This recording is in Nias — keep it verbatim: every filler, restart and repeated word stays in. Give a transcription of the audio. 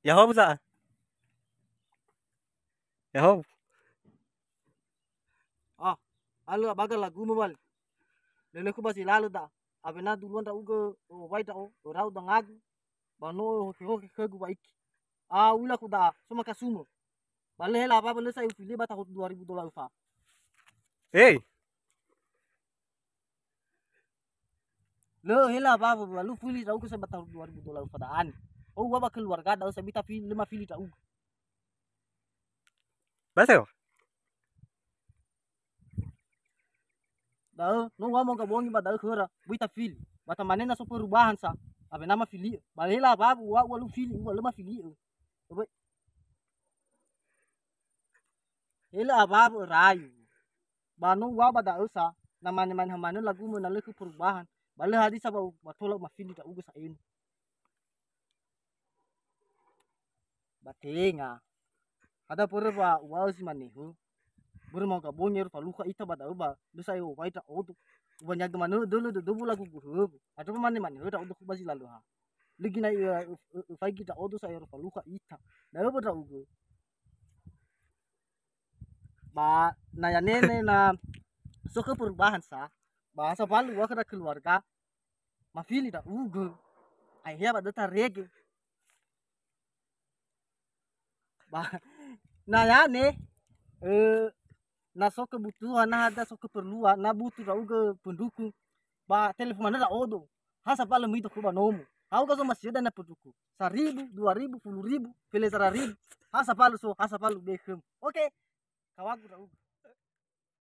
Ya'ahowu sa. Ya'ahowu. Ah, alö abaga lagumu wali. Lelöku ba zi lalö da. Awena duluan ndra'ugö owai ndra'o, örau dangagu. Ba no hoke-hoke khögu wa'iki. Ah, uilaku da, so makasumö. Ba lö hela apa ba lö sa ufili ba tahun dua ribu dola ufa. Hei. Lö hela apa ba lö fili ndra'ugö sa ba tahun dua ribu dola ufa da'ani. Oh, ua ba keluarga da'ö sa bita fili, lö mafili ndra'ugö. Basa yo. Da'ö, no uwamö gabongi ba da'ö khöra, böi tafili. Ba tamane na so perubahan sa, awena mafili'ö. Ba lö hela apa ba ua, ua lö fili, ua lö mafili'ö. Oi. Hela apa ba rayu. Ba no ua ba da'ö sa, na mane-mane hamanö lagumö na lö khö perubahan. Ba lö hadisa ba u-, ba tola mafili ndra'ugö sa'ae. Ba tenga. Hadia mbörö wa uŵa'ö zi mane hö. Börö ma'oga bongi ero falukha ita ba da'ö ba lö sa'ae owai ndra'odo. Uŵaniagö manö dölö dödöu lagu gö höwö. Andrö mane-mane hö ndra'odo khö ba zi lalöha. Lö ginai ö-, ö-, ö-, öfaigi ndra'odo sa'ae ero falukha ita. Da'ö ba ndra'ugö. Ba na ya'ane na so khö perubahan sa, ba sa mbalu wa khö ndra keluarga, mafili ndra'ugö. Aeheya ba döta rege. Ba na ya'ane, ö, na so kebutuhan, na ada so keperluan, na butuh ndra'ugö pendukung, ba telepon manö ndra'odo. Ha sapalö möi dökö ba nomo. Ha'uga so masiöda na pendukung. Saribu, dua ribu, fulu ribu, felezara ribu. Ha sapalö so, ha sapalö be khöm. Oke. Kawagu ndra'ugö.